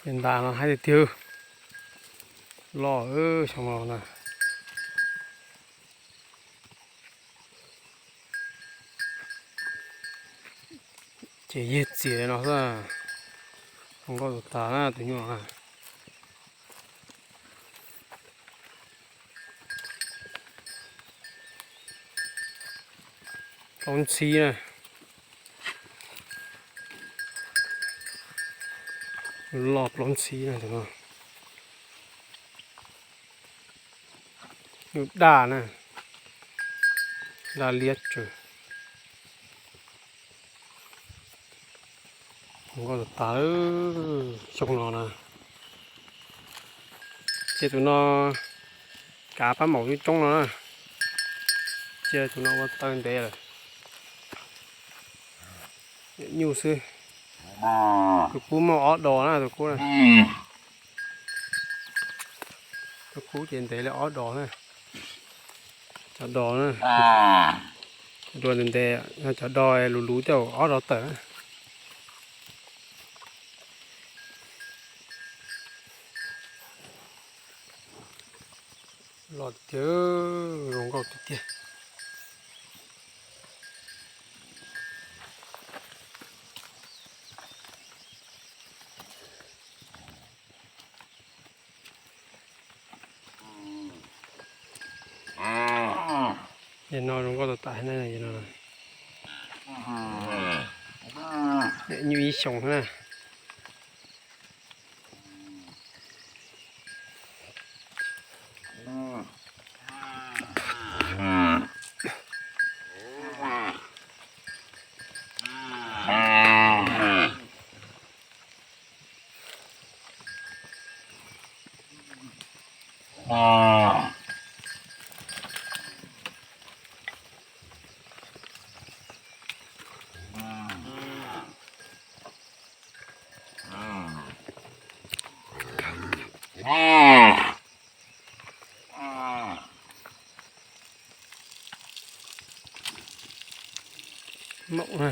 Ntas no haib tiag tiag, loj xyoo no na. Ces yig txias no xwb, zoo nkauj tas tas na tus nyuj no na. Plaub ntxhib na, loj plaub ntxhib na tus no. Nyuj daj na, daj liab tsawv. Zoo nkauj tas tas xyoo no na. Ces tus no kav pab maum coob coob no na. Ces tus no ua taw ntev lawm. Nyuj xwb. Tus kub muaj ob dos na tus kub na. Tus kub ces ntev li ob dos na. Cov dos na, dua ntev ntev, cov dos luv luv tej zaum ob dos tawm. Loj tiag, zoo nkauj tiag tiag. Yam no zoo nkauj tas tas na, yam no nyuj ib xyoos na. Maum na.